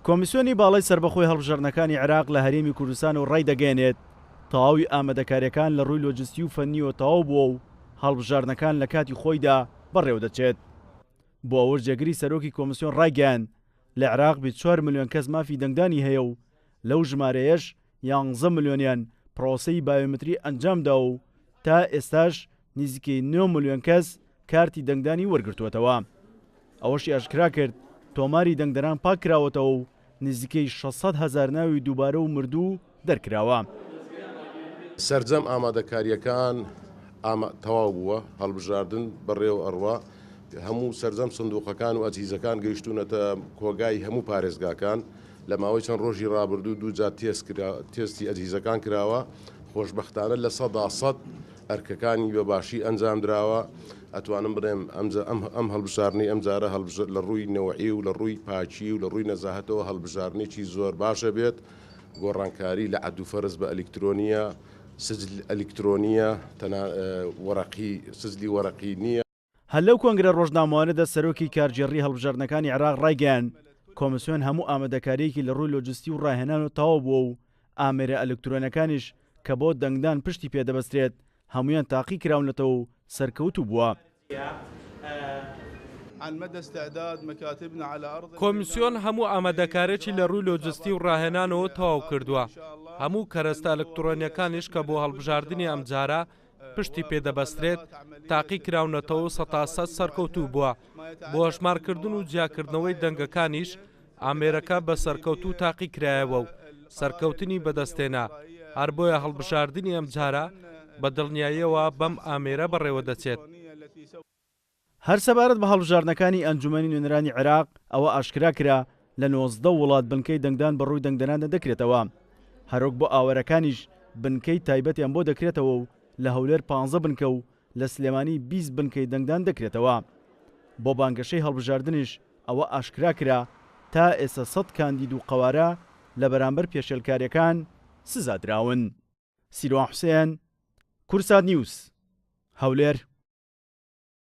کۆمیسیۆنی باڵای سەربەخۆی هەڵبژاردنەکانی عێراق لە هەرێمی کوردستان و ڕایدەگەیەنێت، تەواوی ئامادەکارییەکان لە ڕووی لۆجستی و فەنییەوە تەواو بووە و هەڵبژاردنەکان لە کاتی خۆیدا بەڕێوەدەچێت. بۆ ئەوەش جێگری سەرۆکی کۆمیسیۆن ڕایگەیاند، لە عێراق 24 ملیۆن کەس مافی دەنگدانی هەیە و لەو ژمارەیەش یانزە ملیۆنیان پرۆسەی بایۆمەتری ئەنجامداوە و تا ئێستاش نزیکەی نۆ ملیۆن کەس کارتی دەنگدانی وەرگرتووەتەوە. ئەوەشی ئاشکرا کرد، تۆماری دەنگدەران پاککراوەتەوە و نزیکەی 600 هەزار ناوی دووبارە و مردوو دەرکراوە. سەرجەم ئامادەکارییەکان تەواو بووە، هەڵبژاردن بەڕێوە ئەڕوا، هەموو سەرجەم سندوقەکان و ئەجهیزەکان گەیشتوونەتە کۆگای هەموو پارێزگاکان، لە ماوەی چەند ڕۆژی ڕابردوو دووجار تێستی ئەجهیزەکان کراوە، خۆشبەختانە 100% ئەرکەکانی بە باشی ئەنجامدراوە، ئەتوانم بڵێم ئەم هەڵبژاردنەی ئەمجارە لە ڕووی نەوعی و لە ڕووی پاکی و لە ڕووی نەزاهەتەوە هەڵبژاردنێکی زۆر باشە بێت، گۆڕانکاری لە عەد و فەرز بە ئەلیکترۆنییە، سجل ئەلیکترۆنییە، تەنا وەرەقی سجلی وەرەقی نییە. هەر لەو کۆنگرە ڕۆژنامەوانەدا سەرۆکی کارگێڕی هەڵبژاردنەکانی عێراق ڕایگەیاند، کۆمسیۆن هەموو ئامادەکارییەکی لە ڕووی لۆجستی و ڕاهێنانەوە تەواو بووە و ئامێرە ئەلکترۆنەکانیش کە بۆ دەنگدان پشتی پێدەبەسترێت هەموویان تاقی کراونەتەوە و سەرکەوتوو بووە. کۆمیسیۆن هەموو ئامادەکاریی لە ڕووی لۆجستی و ڕاهێنانەوە تەواو کردووە، هەموو کەرەستە ئەلکترۆنییەکانیش کە بۆ هەڵبژاردنی ئەمجارە پشتی پێ دەبەسترێت تاقی کراونەتەوە و سەتاسەد سەرکەوتوو بووە، بۆ هەژمارکردن و جیاکردنەوەی دەنگەکانیش ئامێرەکە بە سەرکەوتوو تاقی کرایەوە و سەرکەوتنی بەدەستهێنا، هەر بۆیە هەڵبژاردنی ئەمجارە بە دڵنیاییەوە بەم ئامێرە بەڕێوەدەچێت. هەر سەبارەت بە هەڵبژاردنەکانی ئەنجومەنی نوێنەرانی عێراق ئەوە ئاشکرا کرا لە 19 وڵات بنکەی دەنگدان بە ڕووی دەنگدەراندا دەکرێتەوە، هەروەک بۆ ئاوارەکانیش بنکەی تایبەتیان بۆ دەکرێتەوە و لە هەولێر پانزە بنکە و لە سلێمانی 20 بنکەی دەنگدان دەکرێتەوە. بۆ بانگەشەی هەڵبژاردنیش ئەوە ئاشکرا کرا تا ئێستا 100 کاندید و قەوارە لە بەرامبەر پێشێلکارییەکان سزا دراون. سیروان حوسێن، کوردسات نیوز، هەولێر.